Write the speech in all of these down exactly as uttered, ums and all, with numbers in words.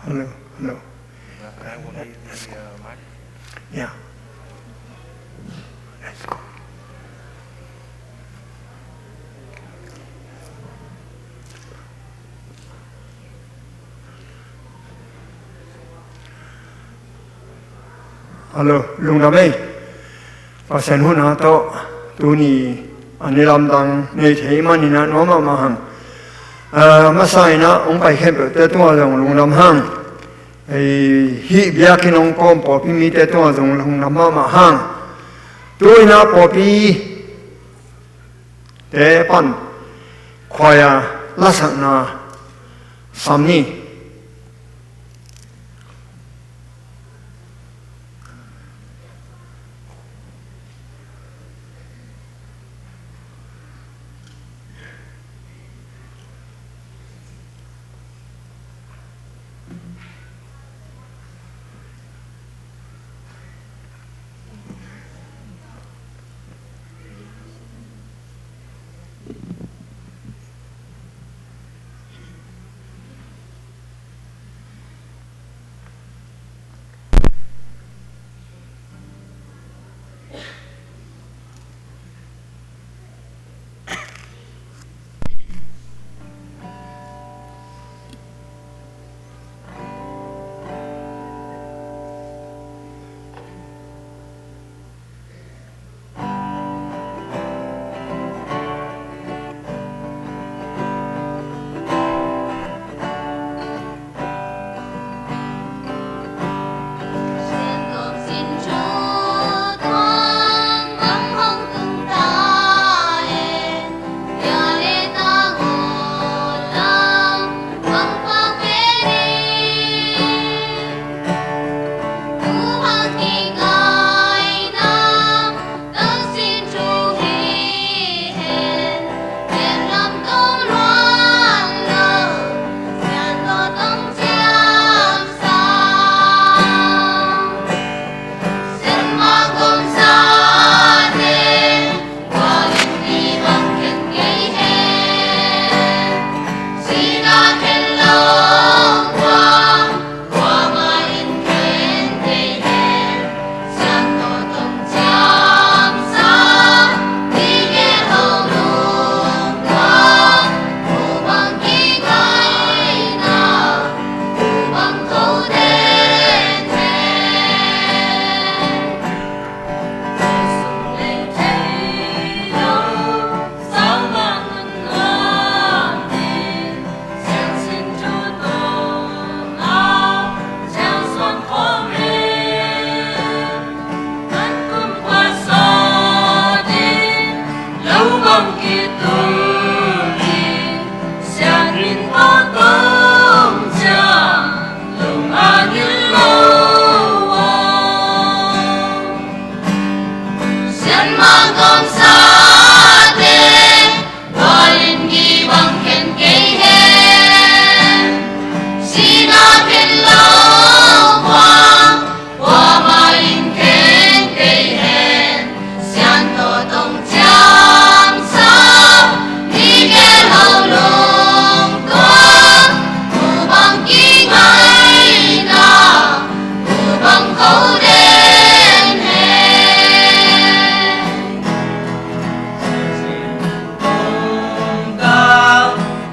Hello, hello. Uh, I will need the, uh, mic. Yeah. Let's go. Hello, lungdam ei. Pasian hun a tawh tuni a ni lamdang nei thei manin a nuam mahmah hang. Ah, masa in a hong pai khempeuhte tungah zong lungdam hang. Ei, hih biakinn hong kawm pawlpi mite tungah zong lungdam mahmah hang. Tu in a pawlpite pan khuaia lasakna sam ni.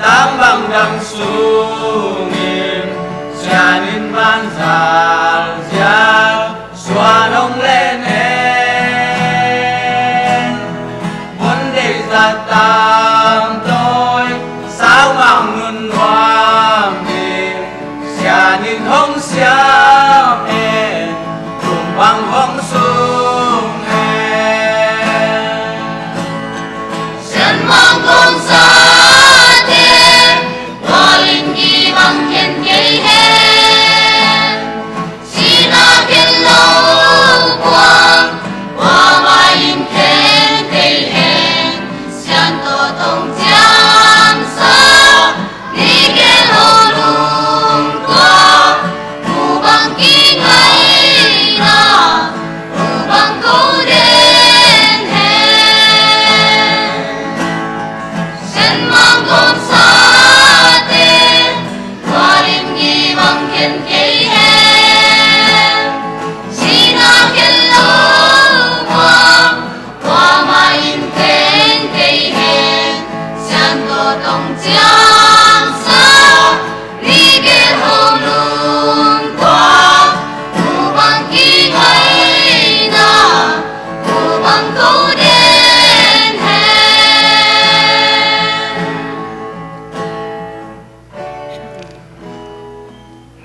Tang bang dang sungin sianin man zalzial suan hong len en. Mun deih zat tam tawi saumang nun nuam ding sianin hong siam en. Tum bang hong sung en. Sian mong kong sate, tua in kibang khen kei hen. Sina khen lo kua, tua mai in khen kei hen. Sian tawh tong ciang sa, ni khen ho lung tua, tu bang kingaina.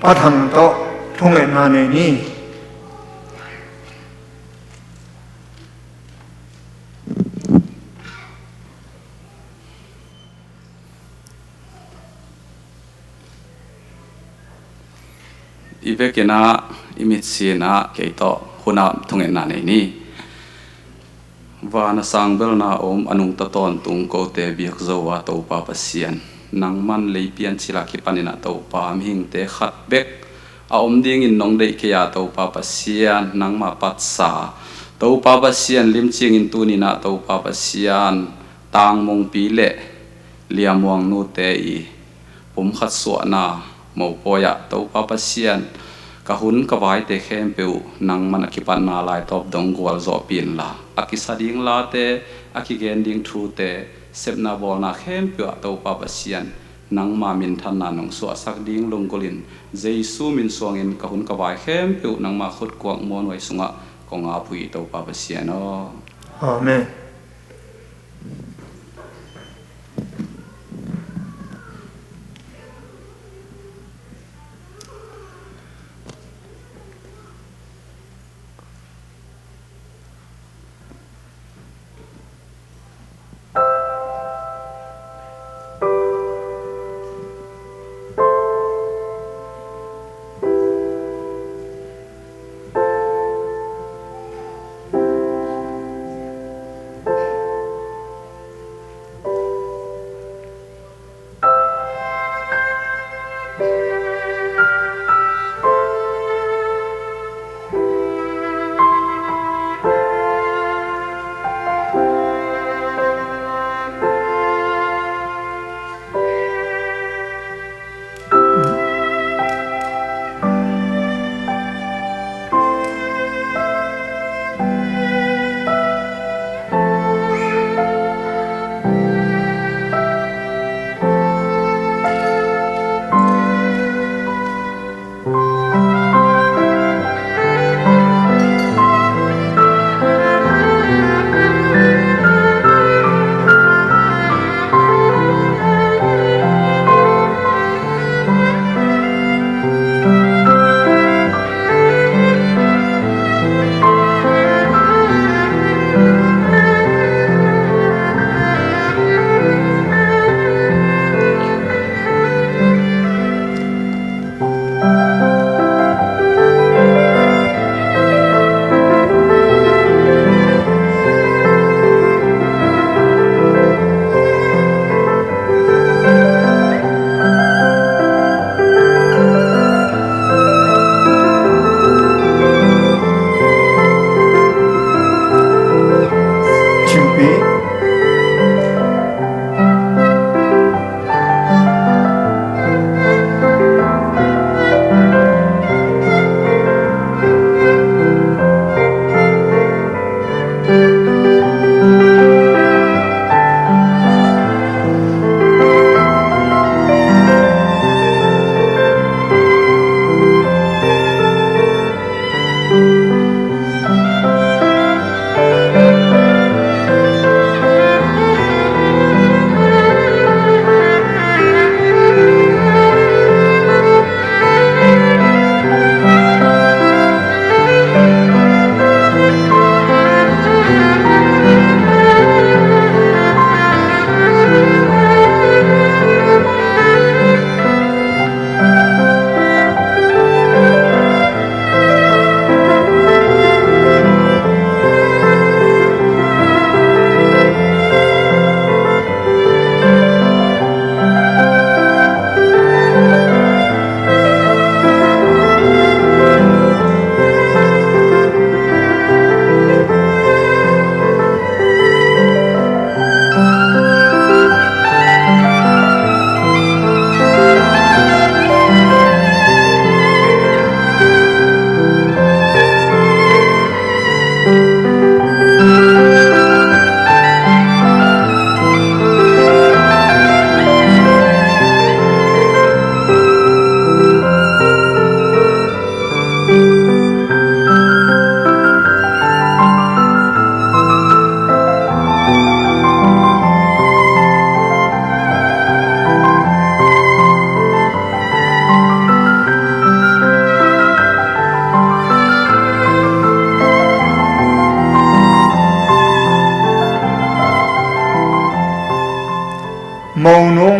Pathang tawh thungetna nei ni. I vekin ah, i mitsin ah, kei tawh hun ah thungetna nei ni. Van a sang belna om, a nungta tawntung kote biak zo a Topa Pasian, nangman lei piancil a kipanin ah Topa, mihingte khat bek a om dingin nong deih kei a Topa Pasian, nangma patsa Topa Pasian, limcingin tuni-in ah Topa Pasian, tangmungpi le liamuang nute i pumkhat suahna mopawi ah Topa Pasian, ka hun ka vaite khempeuh nangman a kipatna laitawp dong gualzawhpih inla, a kisa ding late, a kigen ding thute, sepna bawlna khempeuh ah Topa Pasian, nangma minthanna nong suahsak ding lunggulhin, Jesu min suangin ka hun ka vai khempeuh nangma khutkuak muanhuai sungah kong ap uh hi, Topa Pasian aw. Amen.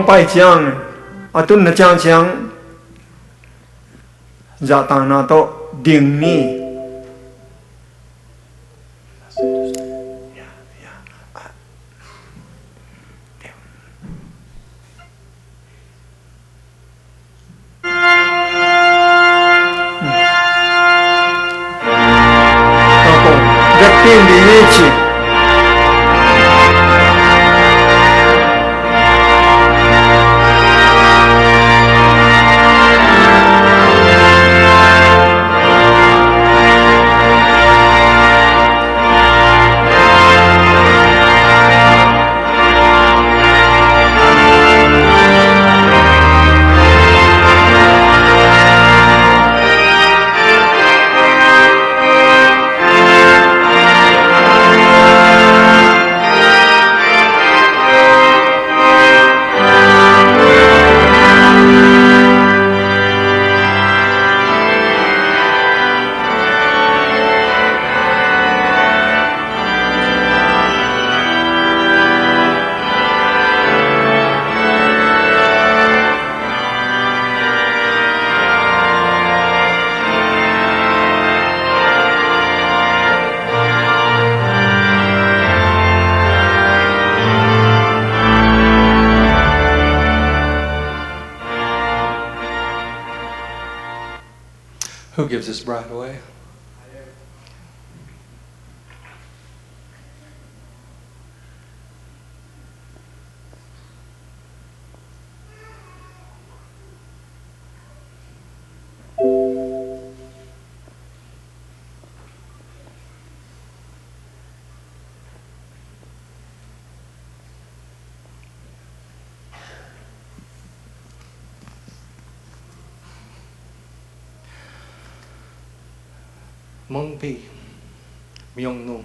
pai ciang, a tunna ciangciang zahtakna tawh ding ni. Who gives his bride away? Mongpi, Myong Nung.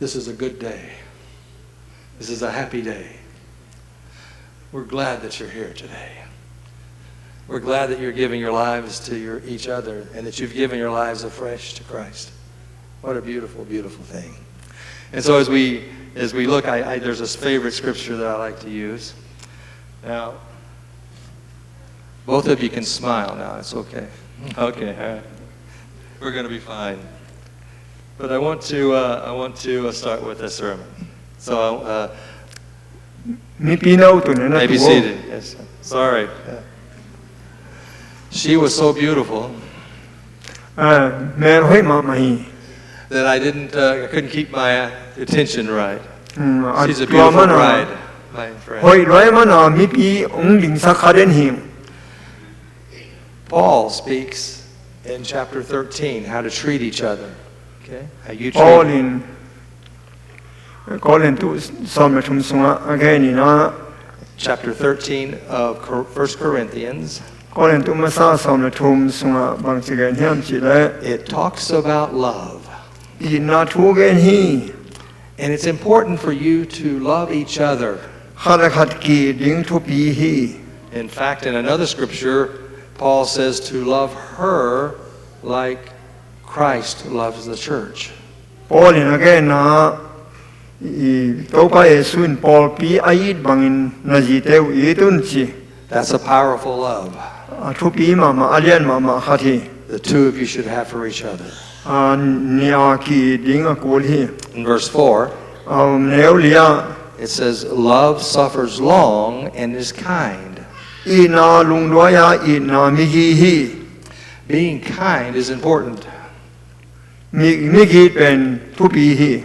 This is a good day. This is a happy day. We're glad that you're here today. We're glad that you're giving your lives to your, each other, and that you've given your lives afresh to Christ. What a beautiful, beautiful thing. And so as we, as we look, I, I, there's this favorite scripture that I like to use. Now, both of you can smile now. It's okay. Okay, all right. We're gonna be fine. But I want to, uh, I want to, uh, start with a sermon. So, uh, Mipi na ut un, na tu o. May be seated. Yes. Sorry. Yeah. She was so beautiful. Ah, mel hoih mahmah hi. That I didn't, uh, I couldn't keep my attention right. Mm, a tua man a, she's a beautiful bride, my friend. Hoih luai man a mipi hong dingsak kha den hi. Paul speaks in chapter thirteen how to treat each other. Okay? How you treat. Paul in Korintu sawm le thum sungah a gen in ah. Chapter thirteen of Cor-, First Corinthians. Korintu masa sawm le thum sungah bangci gen hiam cih leh. It talks about love. Itna thu gen hi. And it's important for you to love each other. Khat le khat ki-it ding thupi hi. In fact, in another scripture, Paul says to love her like Christ loves the church. Paul in a genna ah, i, Topa Jesu in pawlpi a it bangin na zite uh it un ci. That's a powerful love. A thupi mahmah, a lian mahmah khat hi. The two of you should have for each other. A, nih a ki-it ding a kul hi. In verse four, a, neu li ah, it says, "Love suffers long and is kind." Itna lungduai a, itna migi hi. Being kind is important. Mi, migi pen thupi hi.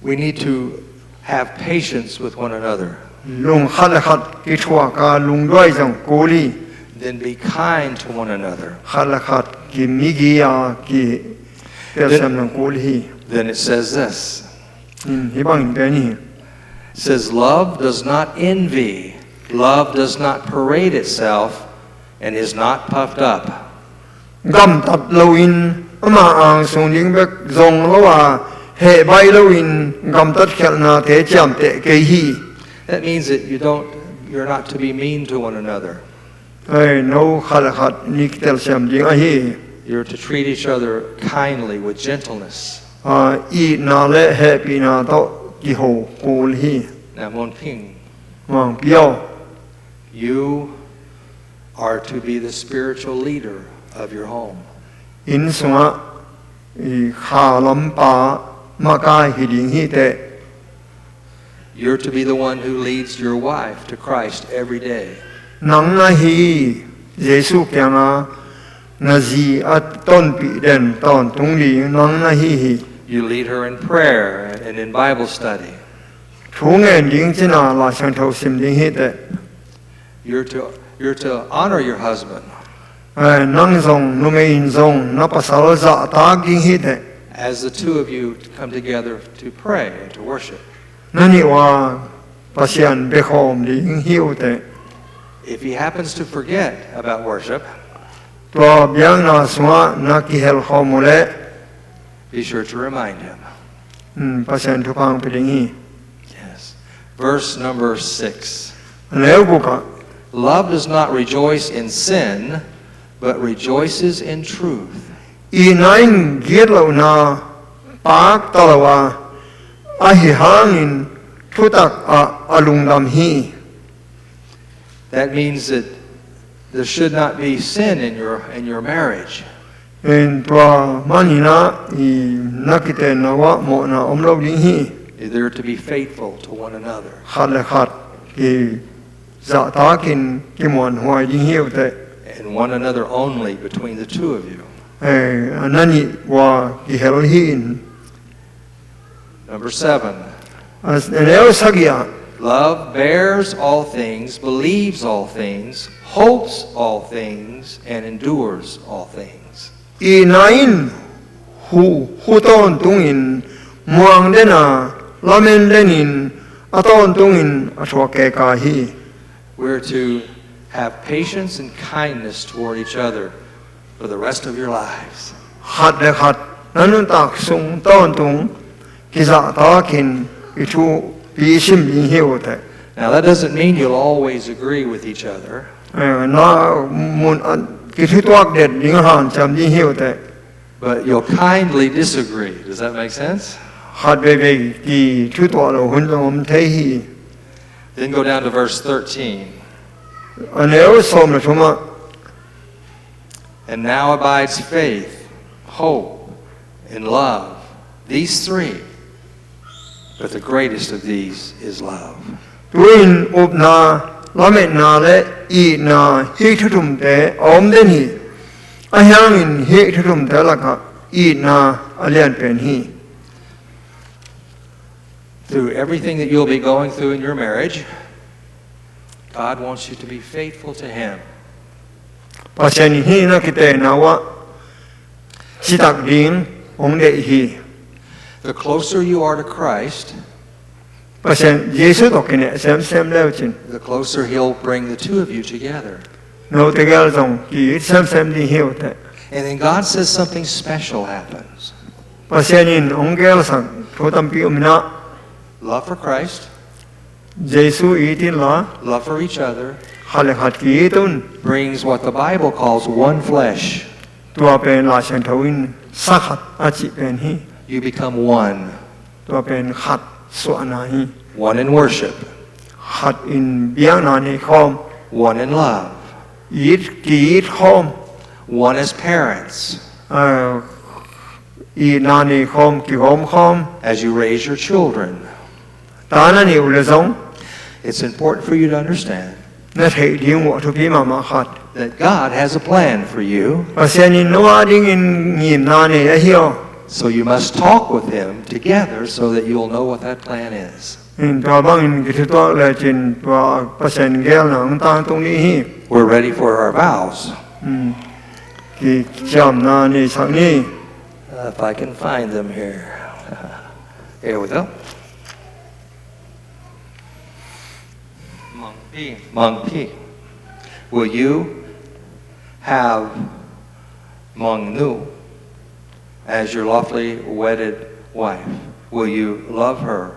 We need to have patience with one another. Lung khat le khat kithuak a lungduai zong kul hi. Then be kind to one another. Khat le khat kimigi a, kitelsiam zong kul hi. Then it says this. In, hih bangin pen hi. It says, "Love does not envy. Love does not parade itself and is not puffed up." Gamtat loin, ama angsung ding bek zong lo a, hehbai loin gamtat khialhnate ciamteh kei hi. That means that you don't, you're not to be mean to one another. Ei, no khat le khat nih kitelsiam ding ahi. You're to treat each other kindly, with gentleness. A, itna le hehpihna tawh kiho kul hi. Now, Mon Ping. Mangpi aw. You are to be the spiritual leader of your home. Inn sungah i kha lampa makai hi ding hi teh. You're to be the one who leads your wife to Christ every day. Nang na hi, Jesu kianga na zi a tonpih den tawntung ding nang na hi hi. You lead her in prayer and in Bible study. Thu ngen ding cina Lai Siangtho sim ding hi teh. You're to, you're to honor your husband. Eh, nang zong, numei in zong na pasal zahtak ding hi teh. As the two of you come together to pray and to worship. Na nih ua Pasian biakhawm ding hi uh teh. If he happens to forget about worship, tua biakna sungah na kihel khawm uh leh, be sure to remind him. Hmm, Pasian thupha hong pia ding hi. Yes. Verse number six. A neu guk ah. Love does not rejoice in sin, but rejoices in truth. Itna in gitlohna pakta lo a, ahi hangin thutak ah a lungdam hi. That means that there should not be sin in your, in your marriage. In tua manin ah i na kitenna uah mawhna om lo ding hi. They're to be faithful to one another. Khat le khat kizahtakin kimuanhuai ding hi uh teh. And one another only between the two of you. Eh, a na nih ua kihel hi in. Number seven. A neu sagih ah. Love bears all things, believes all things, hopes all things, and endures all things. Itna in hu, hu tawntungin muang den a, lamen denin a tawntungin a thuak keka hi. We're to have patience and kindness toward each other for the rest of your lives. Khat le khat na nuntak sung tawntung kizahtakin i thupi sim ding hi uh teh. Now, that doesn't mean you'll always agree with each other. Eh, na mun a kithutuak det ding hanciam ding hi uh teh. But you'll kindly disagree. Does that make sense? Khat veivei kithutuak lo hun zong om thei hi. Then go down to verse thirteen. A neu sawm le thum ah. And now abides faith, hope, and love, these three. But the greatest of these is love. Tu-in upna, lametna le itna, hih thu thumte a om den hi. Ahi hangin hih thu thumte lakah itna a lianpen hi. Through everything that you'll be going through in your marriage, God wants you to be faithful to Him. Pasian in hih na kitenna uah citak ding hong deih hi. The closer you are to Christ, Pasian Jesu tawh kineh semsem le uh cin, the closer He'll bring the two of you together. Note gel zong ki-it semsem ding hi uh teh. And then God says something special happens. Pasian in hong gelsak thu tampi om in ah. Love for Christ. Jesu it inla. Love for each other. Khat le khat ki-it un. Brings what the Bible calls one flesh. Tua pen Lai Siangtho in sa khat a cih pen hi. You become one. Tua pen khat suahna hi. One in worship. Khat in biakna nei khawm. One in love. It, ki-it khawm. One as parents. Ah, itna nei khawm, kigawm khawm. As you raise your children. Ta na neih uh leh zong. It's important for you to understand. Na theih ding uh a thupi mahmah khat. That God has a plan for you. Pasian in no adingin ngimna nei ahi aw. So you must talk with Him together so that you'll know what that plan is. In tua bangin kithutuak lecin tua Pasian gelna hong tangtung ding hi. We're ready for our vows. Hmm. Kiciamna neisak ni. Uh, if I can find them here. Here we go. Mangpi, Mangpi, will you have Mangnu as your lawfully wedded wife? Will you love her,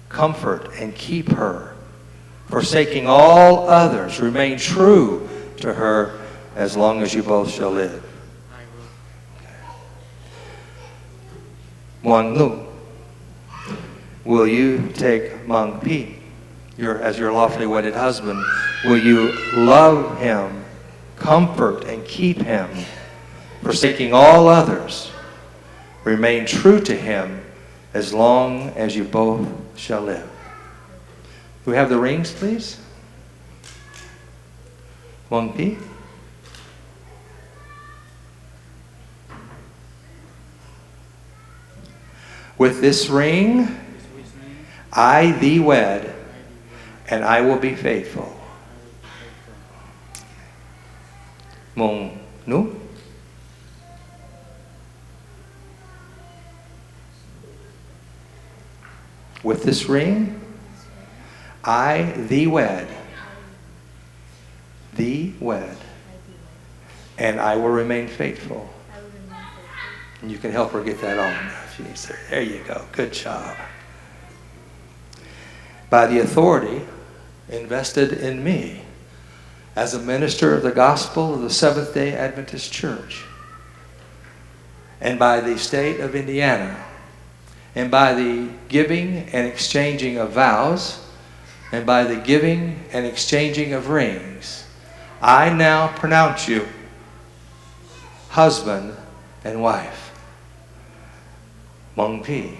comfort, and keep her, forsaking all others, remain true to her as long as you both shall live? Mangnu, will you take Mangpi your, as your lawfully wedded husband, will you love him, comfort and keep him, forsaking all others? Remain true to him as long as you both shall live. Do we have the rings, please? Mong Pi? With this ring, I thee wed, and I will be faithful. Mong Nu? With this ring, I thee wed, thee wed, and I will remain faithful. And you can help her get that on if she needs to. There you go. Good job. By the authority invested in me as a minister of the gospel of the Seventh-day Adventist Church, and by the state of Indiana, and by the giving and exchanging of vows, and by the giving and exchanging of rings, I now pronounce you husband and wife. Mong Pi,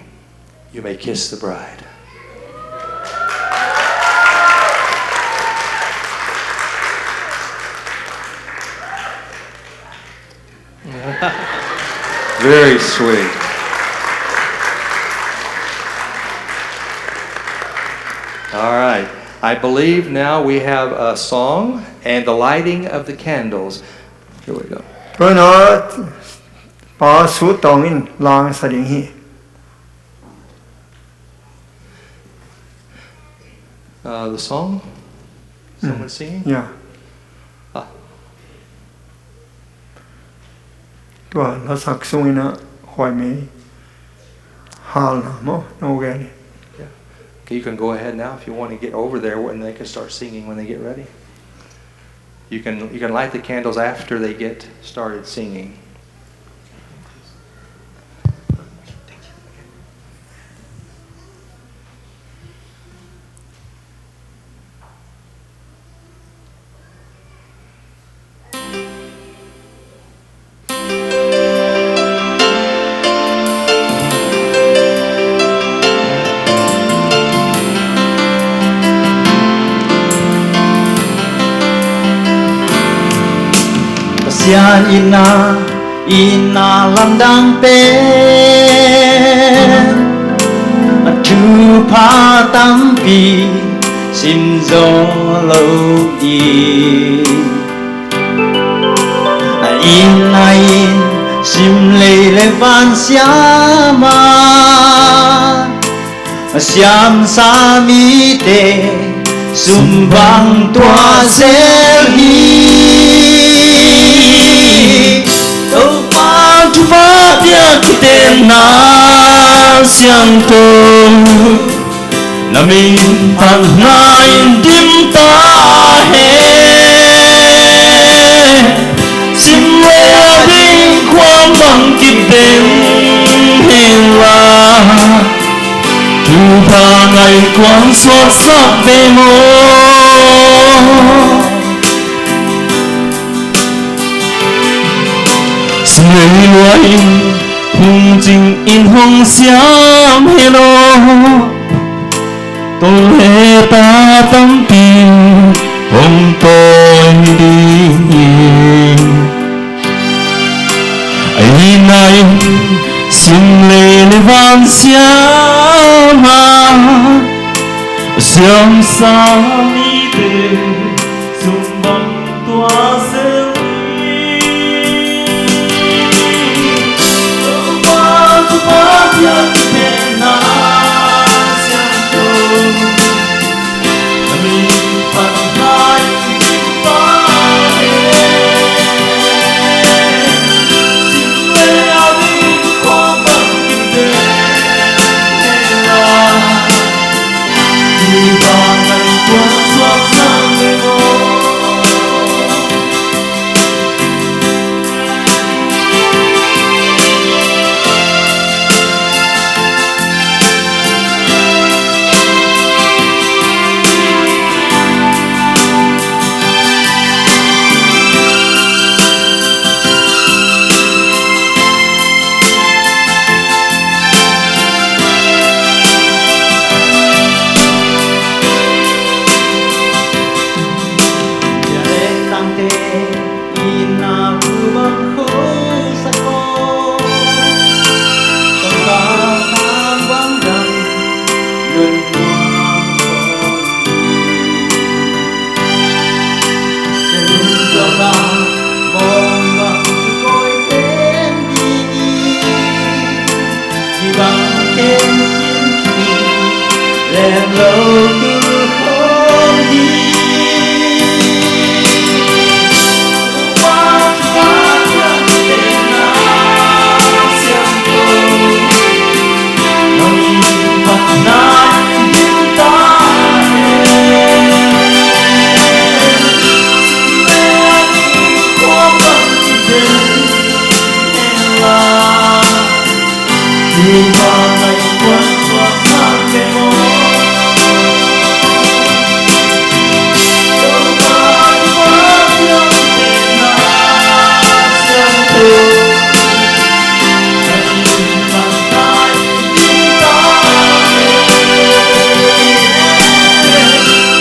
you may kiss the bride. Very sweet. All right. I believe now we have a song and the lighting of the candles. Here we go. Tua na Pa Su Tawng in lang sa ding hi. Uh, the song? Someone singing? Yeah. Ah. Tua lasak sungin a Huai Mei halna maw, no gani. Yeah. Okay, you can go ahead now if you want to get over there, and they can start singing when they get ready. You can, you can light the candles after they get started singing. Pasian itna, itna lamdang pen a thupha tampi simzaw lo hi. A itna in simlei le van siama a siamsa mite sum bang tua zel hi. Topa thupha piak kitenna siangtho, na min phatna in dim ta hen. Simlei a ding khuam bang kibeng hen la, thupha ngaihkuang suaksak ve maw. Simlei lua in hong cing in hong siam hen aw. Tol le ta tampi hong pawi ding hi. A itna in simlei le van siama a siamsa mite sum bang tua zel hi. Topa, Topa, piak kitenna siangtho, na min phatna in dim ta hen. Simlei a ding khuam bang kibeng hen la,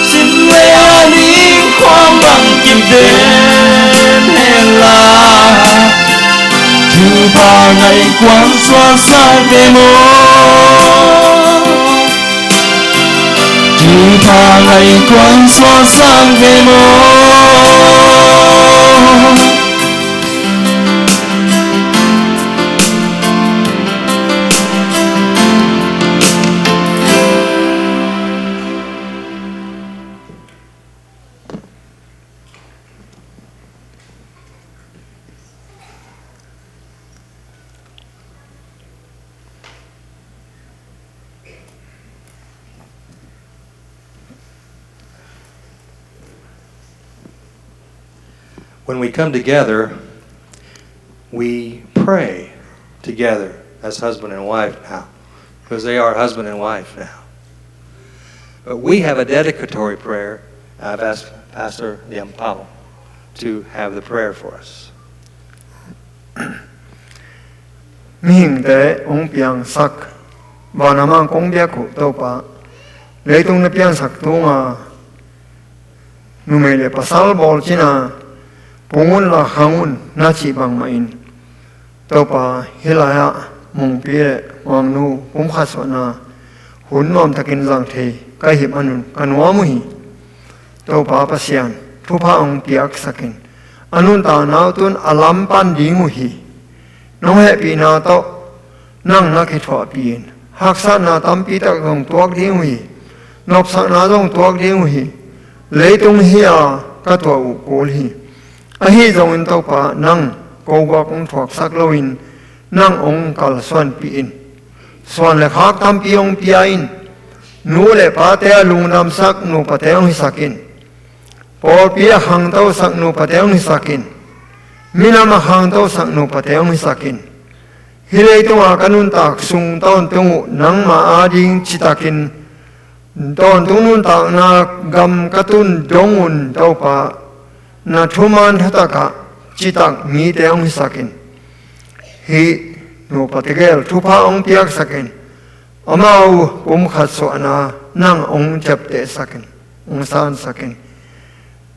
Sim le a ning khuang bang kip den hen la, thupha ngaih kuang suaksak ve maw? Thupha ngaih kuang suaksak ve maw? When we come together, we pray together as husband and wife now, because they are husband and wife now. But we have a dedicatory prayer. I've asked Pastor Liam Pau to have the prayer for us. Mihingte hong piangsak, vanah mah kong biak uh Topa, leitung na piansak tunga numei le pasal bawl cina, pung un la khang un na cih bangmah in, Topa, hih lai-ah Mungpi le Mangnu pumkhat suahna hun nuamtakin zang thei ka hih manun ka nuam uh hi. Topa Pasian, thupha hong piaksak in. A nuntakna uh tun a lam pan ding uh hi. Nong hehpihna tawh nang na kithuahpih in. Haksatna tampi tak zong tuak ding uh hi. Nopsakna zong tuak ding uh hi. Leitung hi-a ka tuah uh kul hi. Ahi zongin Topa, nang ko guak hong thuaksak loin nang hong kalsuanpih in. Suan le khak tampi hong pia in. Nu le pate a lungdamsak nupate hong hisak in. Pawlpi a khangtosak nupate hong hisak in. Minam a khangtosak nupate hong hisak in. Hih leitunga ka nuntak sung tawntung uh nangma ading citakin, tawntung nuntakna gam ka tun dong un Topa, na thuman thutakah citak mite hong hisak in. Hih nupa tegel thupha hong piaksak in. Amau pumkhat suahna nang hong ciaptehsak in, hong sansak in.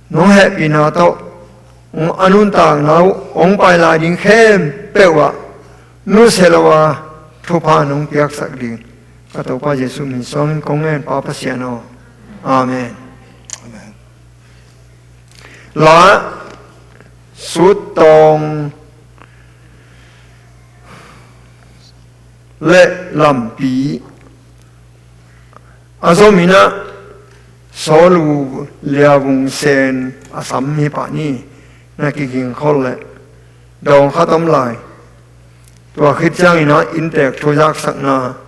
Nong hehpihna tawh hong a nuntakna uh hong pai lai ding khempeuh ah nusia lo a thupha nong piaksak ding ka Topa Jesuh min suangin kong ngen, Pa Pasian aw. Amen. Amen. La Suttawng le Lampi a zominah Saulu Lia Vung Sen a sam hi pah ni. Na kigingkhol leh dawng khat om lai. Tua khit cianginah inntek thu zaksakna.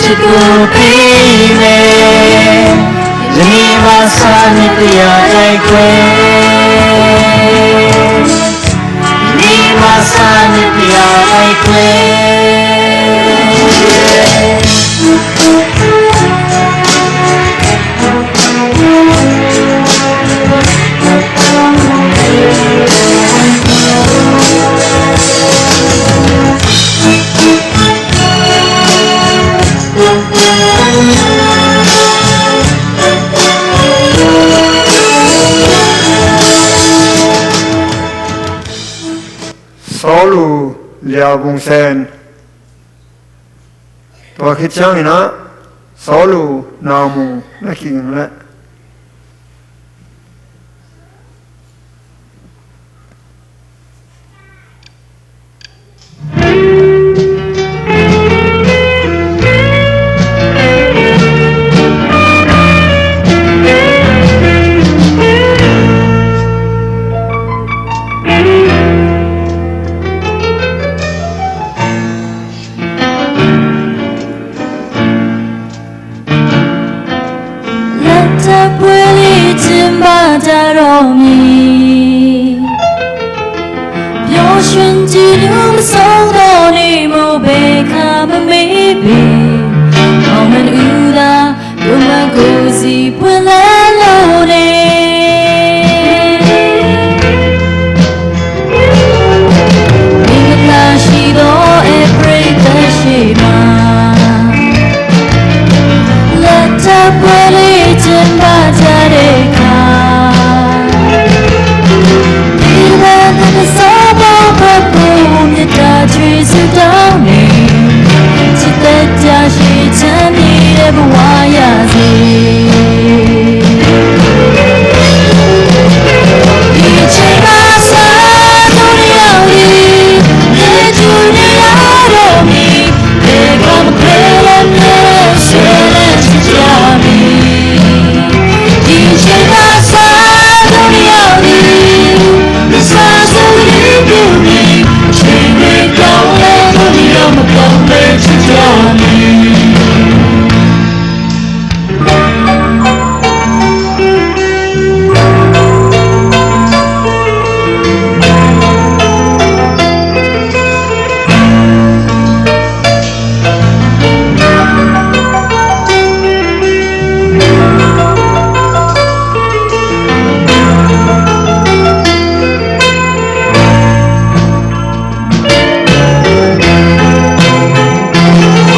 ချစ်ကိုပေးမယ်။ ယနေ့မှစနှစ်ပြရတဲ့ခွဲ။ ယနေ့မှစနှစ်ပြရတဲ့ခွဲ။ စောလူလျာပုံစံ Tua khit ciangin ah Saul uh namu na kiging leh. Let the willing timba daromi. Yoshun tinu song doni mo beka mamibi. Omen uda Yoma gozi pwelelo ne. Mingla shido e preta shima. Lata pwele temba tareka. Dirba na sobo papu mita trisutone. Tita tashi tani de bwaya zi. ပြုမည်။ ချိန်တွေပြောင်းလဲသော်လည်း မပြောင်းလဲချစ်ကြမည်။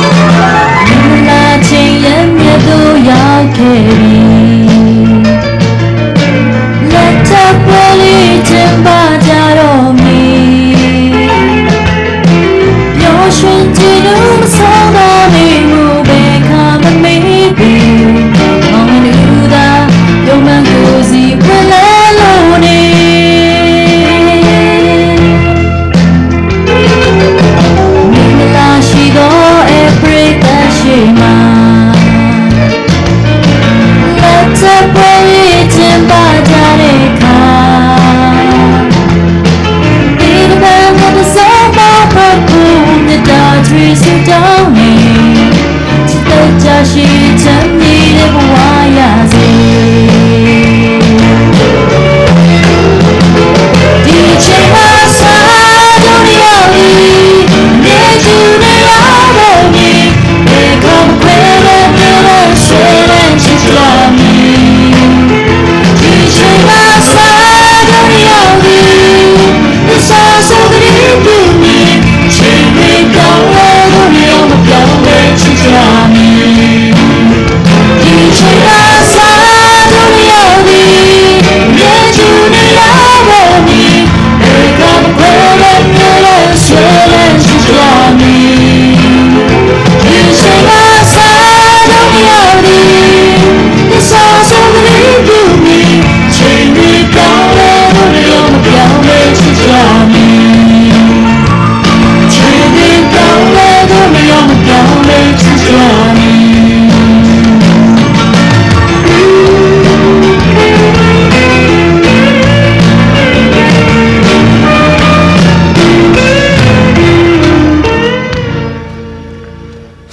မင်္ဂလာချိန် ယမြတ်သို့ ရောက်ခဲ့ပြီ။ လက်ထပ်ပွဲလေး ကျင်းပကြတော့မည်။ ပျော်ရွှင်ခြင်းတို့ မဆောင်သော နေမှု ဘယ်အခါမမေ့ပေ။ အောင်မြင်သူသာ ယုံမှန်ကိုယ်စီ ဝဲလဲလို့နေ။ မင်္ဂလာရှိသော ဧပြီလ ရှေ့မှာ လက်ထပ်ပွဲလေး ကျင်းပကြတဲ့အခါ ဒီတစ်ပတ်က ပစောမဖို့ကို မြတ်တာချွေဆုတောင်းနေ။ ချစ်သက် ကြာရှည်ချမ်းမြေ့တဲ့ ဘဝရစေ။ ဒီအချိန်မှာ စံတော်တစ်ယောက်သည် အမြဲတူနေရတော့မည်။ ဘယ်အခါမခွဲဘဲ ပြန်လည်ဆွဲလန်းချစ်ကြမည်။ ဒီအချိန်မှာ စံတော်တစ်ယောက်သည် သစ္စာစောင့်သတိပြုမည်။ ချိန်တွေပြောင်းလဲသော်လည်း မပြောင်းလဲချစ်ကြမည်။ ဒီအချိန်မှာ စံတော်တစ်ယောက်သည် အမြဲတူနေရတော့မည်။ ဘယ်အခါမခွဲဘဲ ပြန်လည်ဆွဲလန်းချစ်ကြမည်။ ဒီအချိန်မှာ စံတော်တစ်ယောက်သည် သစ္စာစောင့်သတိပြုမည်။ ချိန်တွေပြောင်းလဲသော်လည်း မပြောင်းလဲချစ်ကြမည်။ ချိန်တွေပြောင်းလဲသော်လည်း မပြောင်းလဲချစ်ကြမည်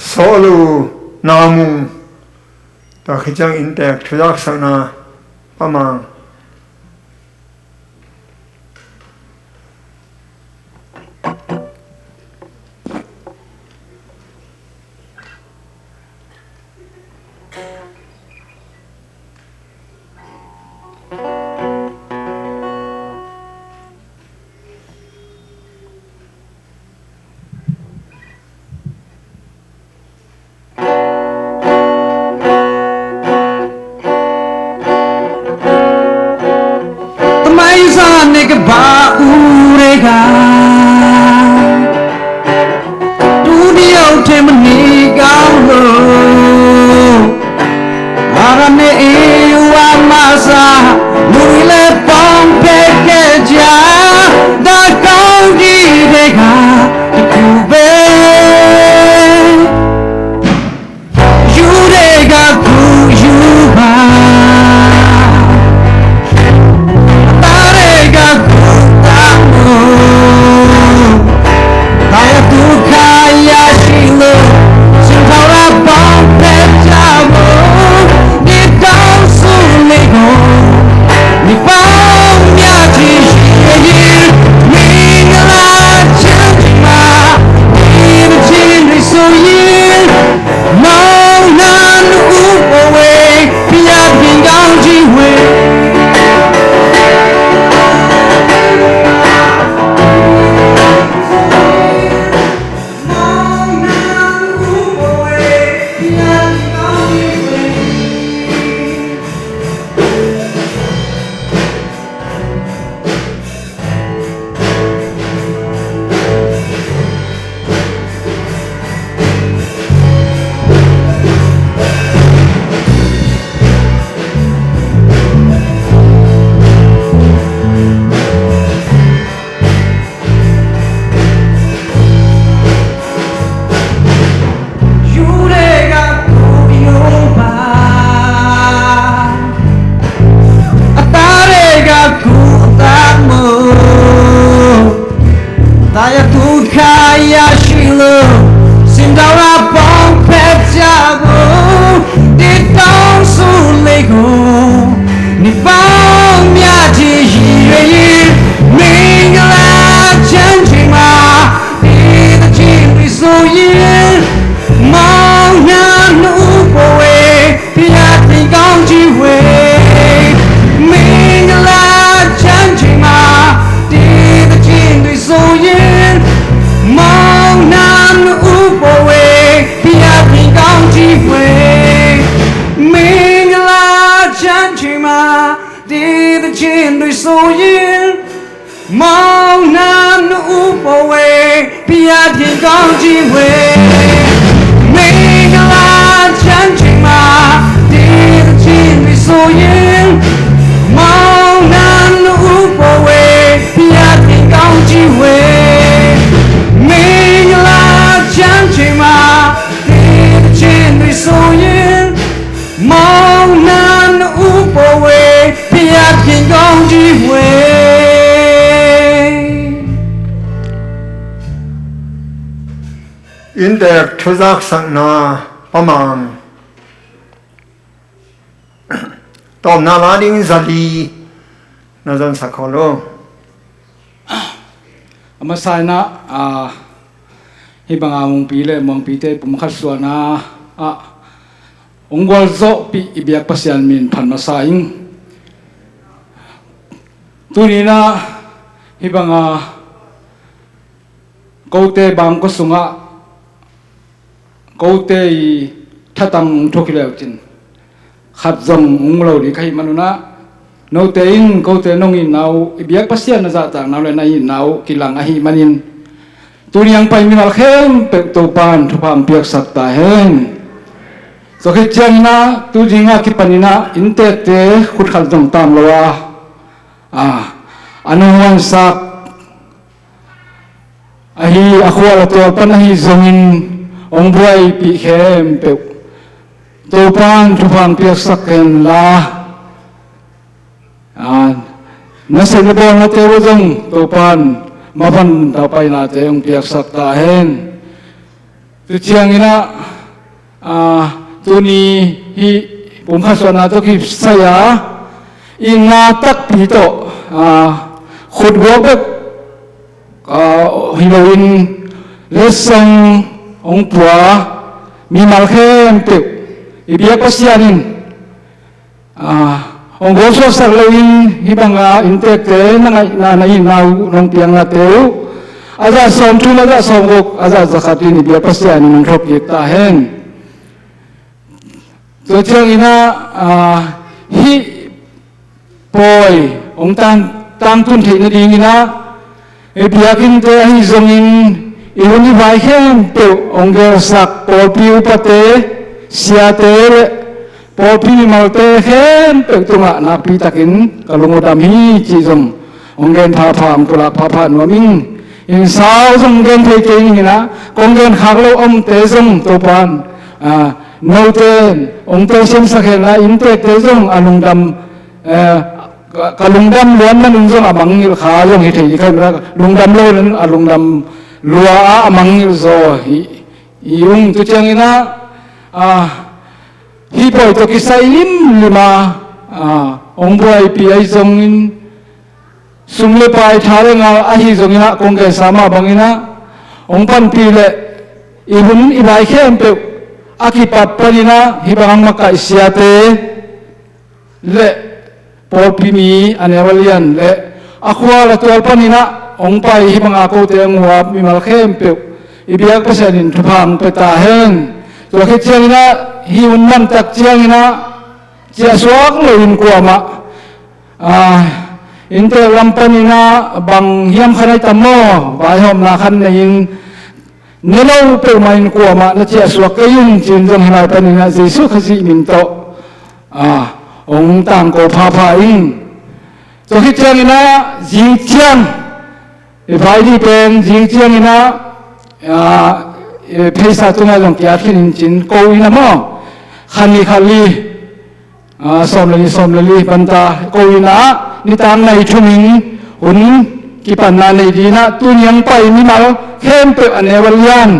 ။ စောလူ နာမူ တၢ်ခရစ်ယာန် အင်တၢၵ်ႇ ထူယၢၵ်ႈသၢၵ်ႈၼႃႈ ပမၢင် ရရှိလို့ စင်တော်ရာပေါင်းဖက်ကြဖို့ ဒီတောင်းဆိုလေးကို နှစ်ပေါင်းများချီရည်ရွယ်ရင်း မင်္ဂလာချမ်းချိန်မှာ ဒီသီချင်းတွေဆိုရင် မောင်နှံနှစ်ဦးပေါ်ဝေ ဖျားထင်ကောင်းကြီးဝေ မင်္ဂလာချမ်းချိန်မှာ ဒီသီချင်းတွေဆိုရင် မောင်နှံနှစ်ဦးပေါ်ဝေ ဖျားထင်ကောင်းကြီးဝေ မင်္ဂလာချမ်းချိန်မှာ ဒီသီချင်းတွေဆိုရင် မောင်နှံနှစ်ဦးပေါ်ဝေ ဖျားထင်ကောင်းကြီးဝေ မင်္ဂလာချမ်းချိန်မှာ ဒီသီချင်းတွေဆိုရင် မောင်နှံနှစ်ဦးပေါ်ဝေ ဖျားထင်ကောင်းကြီးဝေ မင်္ဂလာချမ်းချိန်မှာ ဒီသီချင်းတွေဆိုရင် မောင်နှံနှစ်ဦးပေါ်ဝေ ဖျားထင်ကောင်းကြီးဝေ Inntek thuzak sakna Pa Mang tawpna la ding zali na zon sak khawl lo. A masa in ah, aa, hih banga Mungpi le Muangpite pumkhat suahna ah hong gualzawhpih i biak Pasian min phat masa ing. Tuni in ah hih banga kote bangkua sungah kote i thatang thuk hi leu cin khat zong hong lo ding ka hih manun ah, note in kote nong itna uh, i biak Pasian na zahtakna uh le na itna uh kilang ahih manin, tuni hong pai mimal khempeuh Topan thupha hong piaksak ta hen. Tua khit ciangin ah, tu dingah kipanin ah inntekte khut khat zong tam lo a, a, a nunghuansak ahi, a khual a tual pan ahi zongin hong buaipih khempeuh Topan thupha hong piaksak hen la, a, nasep le bawlnate uh zong Topan mapan taupainate hong piaksak ta hen. Tu ciangin ah, aa, tuni hih pumkhat suahna tawh kisai a, itna takpi tawh, aa, khutguak bek, aa, hi loin letsong hong pua mimal khempeuh i biak Pasian in, aa, hong gualsuaksak loin hih banga inntekte na ngaihna, na itna uh, nong piaknate uh a zah sawmthum, a zah sawmguk, a zah zakhat in i biak Pasian in hong thawhkik ta hen. Tua ciangin ah, aa, hih pawi hong tang, tangtun theih nadingin ah, i biakinnte ahi zongin i hun i vai khempeuh hong gelsak pawlpi upate, siate le pawlpi mimalte khempeuh tungah nakpi takin ka lung uh dam hi cih zong hong gen phapha, hong pulak phapha nuam ing. Inn sau zong gen thei kei ning in ah, kong gen khak lo omte zong Topan, aa, note in hong telsiamsak hen la, inntekte zong a lungdam, eh, ka, ka lungdam luat manun zong a mangngilh kha zong hi thei ding ka hih manin ah, lungdam lo in a lungdam lua a, a mangngilh zaw hi, hi ung. Tu ciangin ah, aa, hih pawi tawh kisai limlim a, aa, hong buaipih ahi zongin, sum le pai, tha le ngal ahi zongin ah, kong gensa mah bangin ah, hong panpih le i hun i vai khempeuh a kipat panin ah, hih bang hong makaih siate le pawlpi mi a neu a lian le a khual a tual panin ah hong pai hih banga kote hong huap mimal khempeuh i biak Pasian in thupha hong pia ta hen. Tua khit ciangin ah, hih hun mantak ciangin ah, ciahsuak loin kuamah, aa, inntek lam panin ah bang hiam khan ai tam maw, vaihawmna khan nei-in, ne lo peuhmah in kuamah na ciahsuak kei un ci-in zong hih lai panin ah Jesuh Khazih min tawh, aa, hong tangko phapha ing. Tua khit ciangin ah zing ciang, i vai dih pen zing ciangin ah, aa, i pheisa tungah zong ki-at khin in ci-in ko in ah maw, khat nih khat li, aa, sawm le nih, sawm le li banta ko in ah, nitak nai thum in hun kipanna nei dinah tuni hong pai mimal khempeuh a neu a lian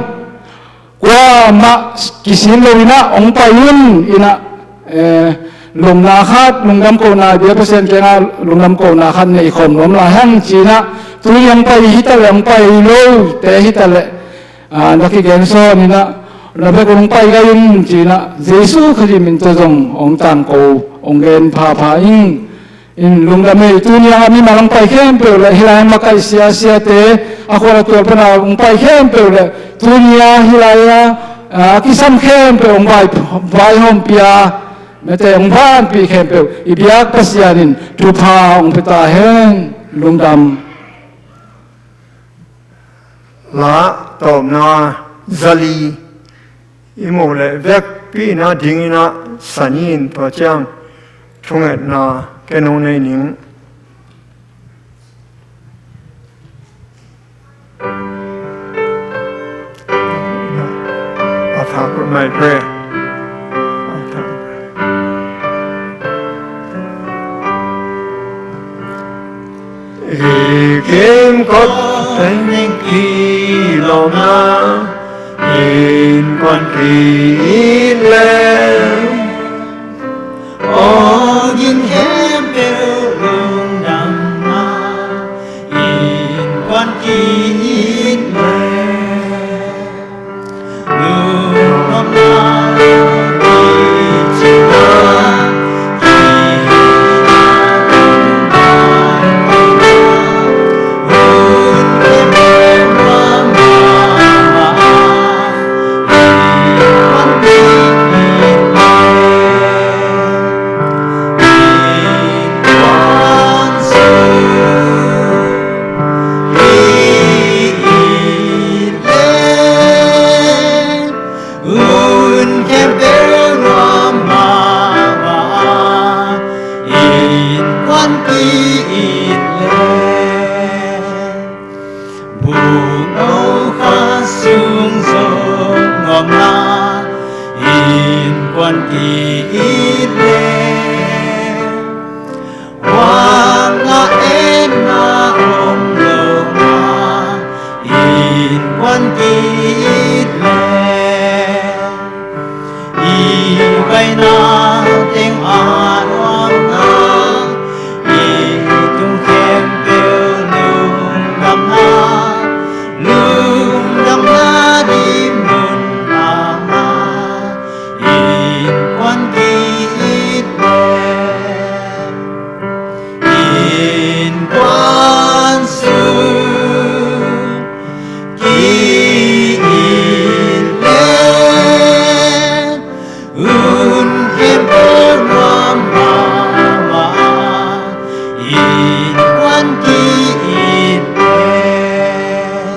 kuamah kisin lo inah hong pai un inah, eh, lungna khat, lungdam kohna, bia Pasian kiangah lungdam kohna khat nei khawm nuam lai hang cinah, tuni hong pai hitaleh, hong pai lote hitaleh, ah, na kigen sawn inah, na bek hong pai gai un cinah, Jesu Khazih min tawh zong hong tangko, hong gen phapha ing. In lungdam ei, tuni a mimal hong pai khempeuh le, hih lai makaih siasiate, a khual a tual pana hong pai khempeuh le, tuni a hih lai a, a kisam khempeuh hong vai, vaihawmpia, mete hong vanpih khempeuh, i biak Pasian in thupha hong pia ta hen, lungdam. La tawpna zali i muh leh vekpi-in a dingin a san in tua ciang thungetna ken hong nei ning. A thak mai pre. I kimkot teng kilawmna innkuan ki-it leh, aw gin khempeuh lungdamna innkuan ki-it leh. Hun khempeuh nuam mahmah, innkuan ki-it leh. Bukno kha sung zong nuamna, innkuan ki-it leh. Huamna etna om lo a, innkuan ki-it leh. I vaina teng a nuamna, i tung khempeuh lungdamna, lungdamna dinmun mahmah, innkuan ki-it leh. Innkuan sung ki-it leh, hun khempeuh nuam mahmah, innkuan ki-it leh.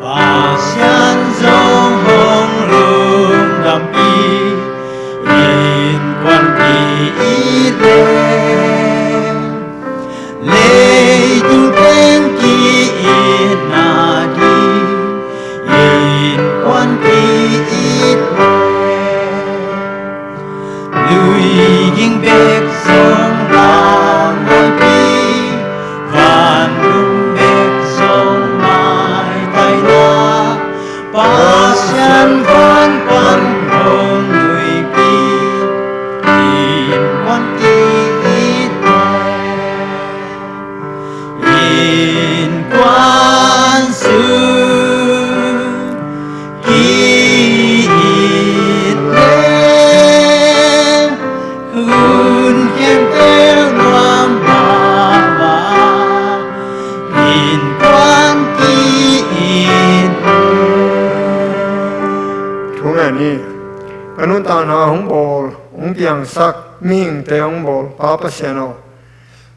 Pasian zong hong lungdampih, innkuan ki-it leh. Leitung teng ki-itna ding, innkuan ki-it leh. Lui ging bek zong tangmaipi, vantung bek zong maitaina, Pasian van pan hong nuipi, innkuan ki-it leh. Innkuan sung ki-it leh, hun khempeuh nuam mahmah, innkuan ki-it leh. Thu ngen hi. Ka nuntakna hong bawl, hong piangsak mihingte hong bawl Pa Pasian aw,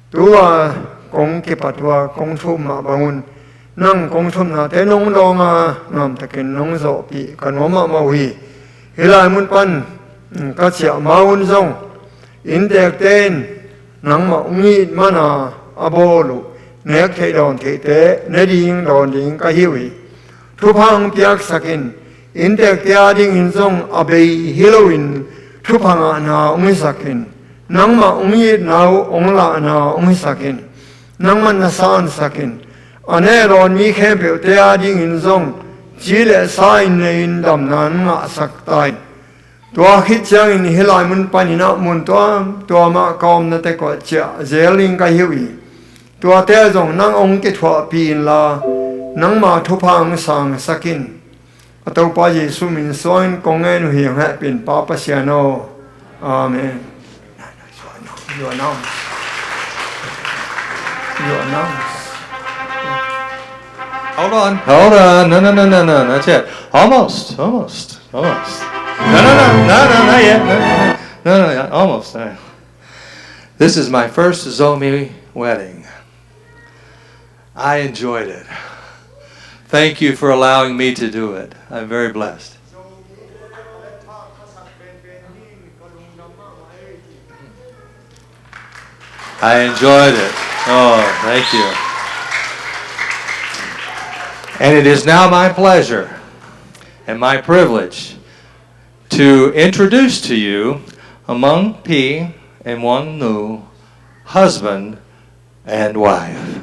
tua kong kipat ua kong thup mah bangun, nang kong thupnate nong dawng a, nuamtakin nong zawhpih ka nuam mahmah uh hi. Hih lai mun pan ka ciah ma-un zong, inntekte in nangmah hong it mana a bawl uh nek theih dawn theihte ne ding dawn ding ka hi uh hi. Thupha hong piaksak in. Inntekte a dingin zong a bei hi loin thupha ngahna hong hisak in. Nangmah hong itna uh hong lahna hong hisak in. nangman na sansak in. A ne a dawn mi khempeuhte adingin zong ci le sa in nei in damna na ngahsak ta in. Tua khit ciangin hih lai mun panin ah mun tuamtuam ah ka omna tek uh ah ciah zel ding ka hi uh hi. Tuate zong nang hong kithuahpih inla, nangma thupha hong sangsak in. A Topa Jesuh min suangin kong ngen uh hi, hong hehpih in Pa Pasian aw. Amen. You announce. You announce. Hold on, hold on. No, no, no, no, no, not yet. Almost, almost, almost. No, no, no, no, no, not yet. No, no, no, no, no, almost. All right. This is my first Zomi wedding. I enjoyed it. Thank you for allowing me to do it. I'm very blessed. I enjoyed it. Oh, thank you. And it is now my pleasure and my privilege to introduce to you Amang Pi and Wang Nu, husband and wife.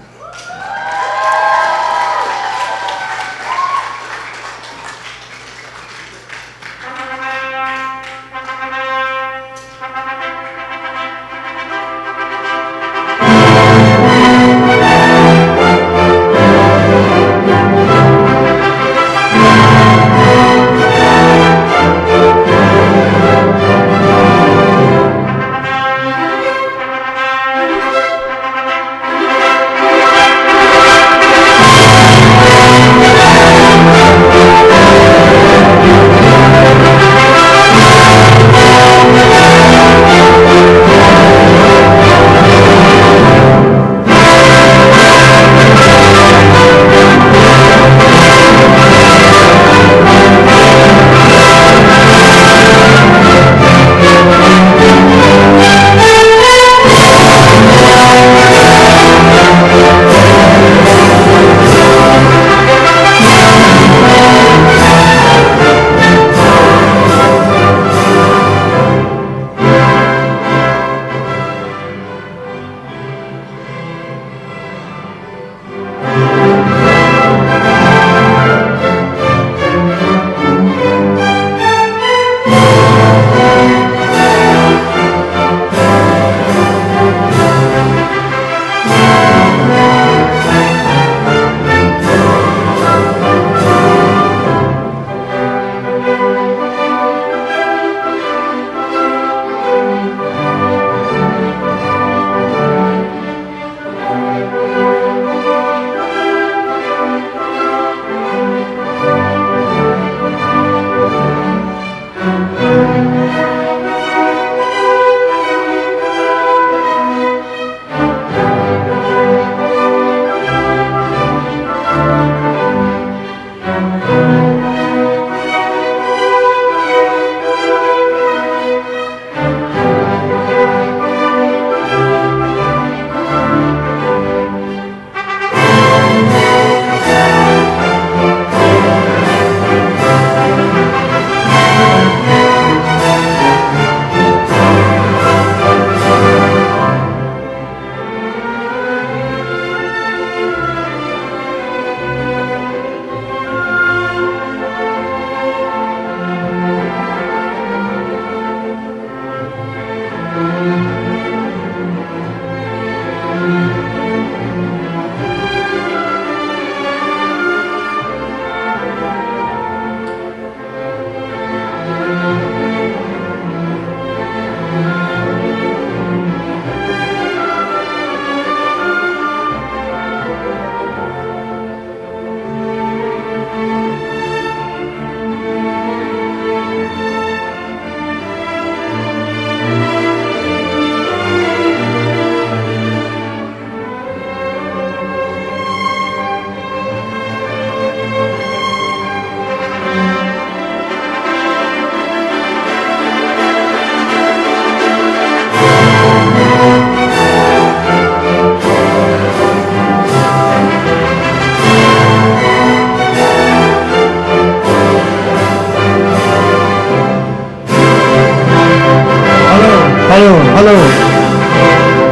Hello, hello, hello.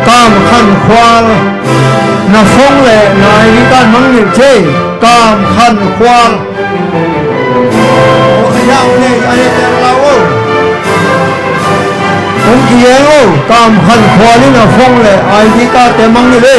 Kam Khan Khual, Hei, Kam Khan Khual. Hong ki eng o, Kam Khan Khual in a phone le I D card te mang ni le.